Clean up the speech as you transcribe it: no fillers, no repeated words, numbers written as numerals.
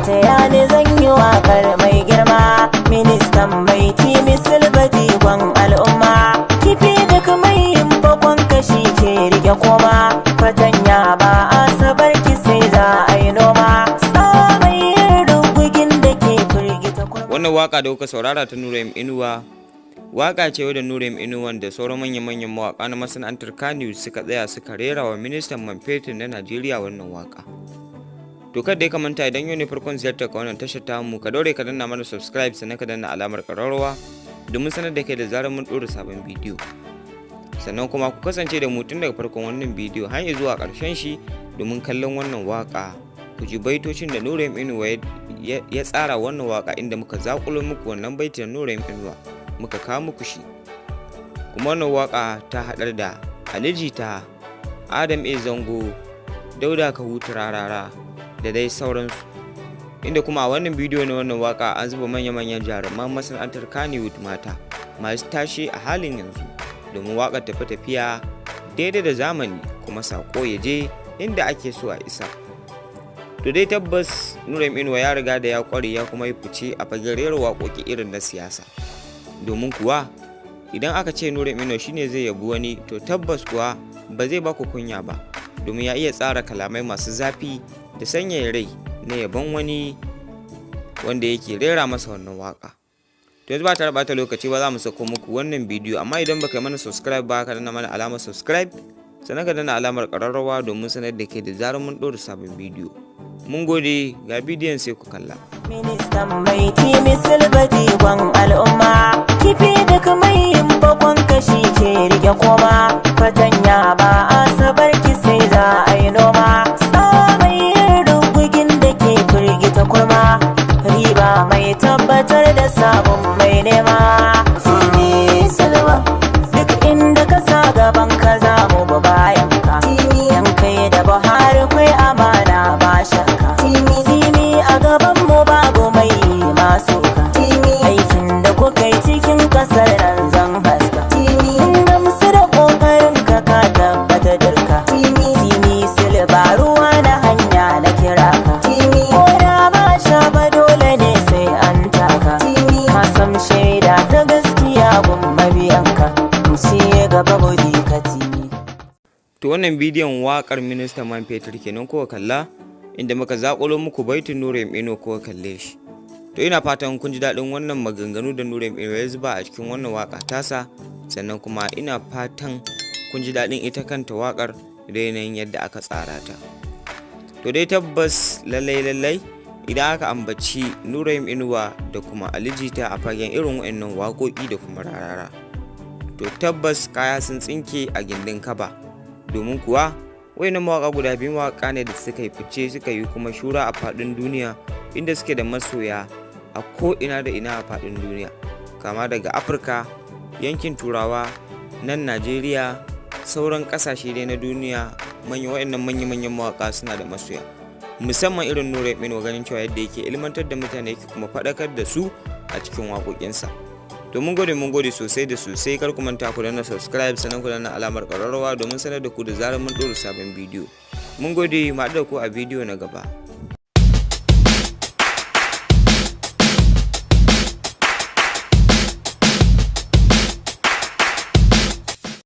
Taya ni zan yi waƙar mai girma, ministan mai Timi Silba, jigon al'umma. Kifi duk mai yin bakon kashi ke rike koma, fatanya ba asabar ki sai za a yi noma. Tsamai rugugin da ke firgita kurma. Wannan waka da kuka saurara ta Nura M Inuwa, waka ce wadda Nura M Inuwa da sauran manya-manyan mawaka na masana'antar Kannywood suka tsaya suka rera wa ministan man fetur na Najeriya wannan waka. To, kada ka manta, idan yau ne farkon ziyartar ka wannan tashar tamu, ka daure ka danna mana subscribe, sannan ka danna alamar ƙararrawa domin sanar da kai da zarar mun ɗora sabon bidiyo. Sannan kuma ku kasance da mu tun daga farkon wannan bidiyo har zuwa ƙarshen shi domin kallon wannan waka, ku ji baitocin da Nura M Inuwa ya tsara wannan waka, inda muka zakulo muku wannan baitin Nura M Inuwa muka kawo muku shi. Kuma wannan waka ta haɗar da Ali Jita, Adam A Zango, Dauda Kahutu Rarara da dai sauransu, inda kuma a wannan bidiyo na wannan waka an zuba manya-manyan jaruman masana'antar Kannywood mata masu tashe a halin yanzu, domin waƙar tafi tafiya daidai da zamani kuma saƙo ya je inda ake so a isa. To dai tabbas Nura M Inuwa ya riga da ya ƙware, ya kuma yi fice a fagen rera waƙoƙi irin na siyasa, domin kuwa idan aka ce Nura M Inuwa shine zai yabi wani, to tabbas kuwa ba zai baku kunya ba, domin ya iya tsara kalamai masu zafi da sanyaya rai na yabon wani wanda yake rera masa wannan waka. To, yanzu ba tare bata lokaci ba, za mu sako muku wannan bidiyo, amma idan baka yi mana subscribe ba, ka danna mana alamar subscribe, sannan ka danna alamar ƙararrawa domin sanar da ke da zarar mun ɗora sabon bidiyo. Mun gode, ga bidiyon sai ku kalla. Ministan mai Timi Silba, jigon al'umma. Kifi duk mai yin bakon kashi ke rike koma, fatanya ba asabar ki sai za a yi noma. Tsamai rugugin da ke firgita kurma, riba mai tabbatar da samun mai nema. Timi Silba, duk inda ka sa gaban ka za mu bi bayan ka. Yan kai da Buhari kwai amana ba shakka. Timi a gaban mu babu mai masu ka. Aikin da kuka yi cikin kasar nan zan haska. Mun gamsu da kokarin ka, ka tabbata dirka. Timi Silba, ruwa na hanya na kira ka. Ko da ba sha ba, dole ne sai an taka. Ka sam shaida ta gaskiya gun mabiyanka. Mu ci gaba mu bi ka, Timi. To, wannan bidiyon waƙar ministan man fetur kenan kuka kalla, inda muka zaƙulo muku baitin Nura M Inuwa kuka kalle shi. To, ina fatan kun ji daɗin wannan maganganu da Nura M Inuwa ya zuba a cikin wannan waƙa tasa, sannan kuma ina fatan kun ji daɗin ita kanta waƙar da yanayin yadda aka tsara ta. To dai tabbas, lallai lallai idan aka ambaci Nura M Inuwa da kuma Ali Jita a fagen irin waɗannan waƙoƙi da kuma rarara, to tabbas kaya sun tsinke a gindin kaba, domin kuwa wayannan mawaƙa guda biyu mawaƙa ne da suka yi fice, suka yi kuma shura a faɗin duniya, inda suke da masoya a ko ina da ina a faɗin duniya, kama daga Afirka, yankin Turawa, nan Najeriya, sauran ƙasashe dai na duniya. Manya wayannan manya-manyan mawaƙa suna da masoya, musamman irin Nura Inuwa, ganin cewa yadda yake ilmantar da mutane, yake kuma faɗakar da su a cikin waƙoƙinsa. To, mun gode, mun gode sosai da sosai. Kar ku manta ku danna subscribe, sannan ku danna alamar ƙararrawa domin sanar da ku da zarar mun ɗora sabon bidiyo. Mun gode, mu haɗu da ku a bidiyo na gaba.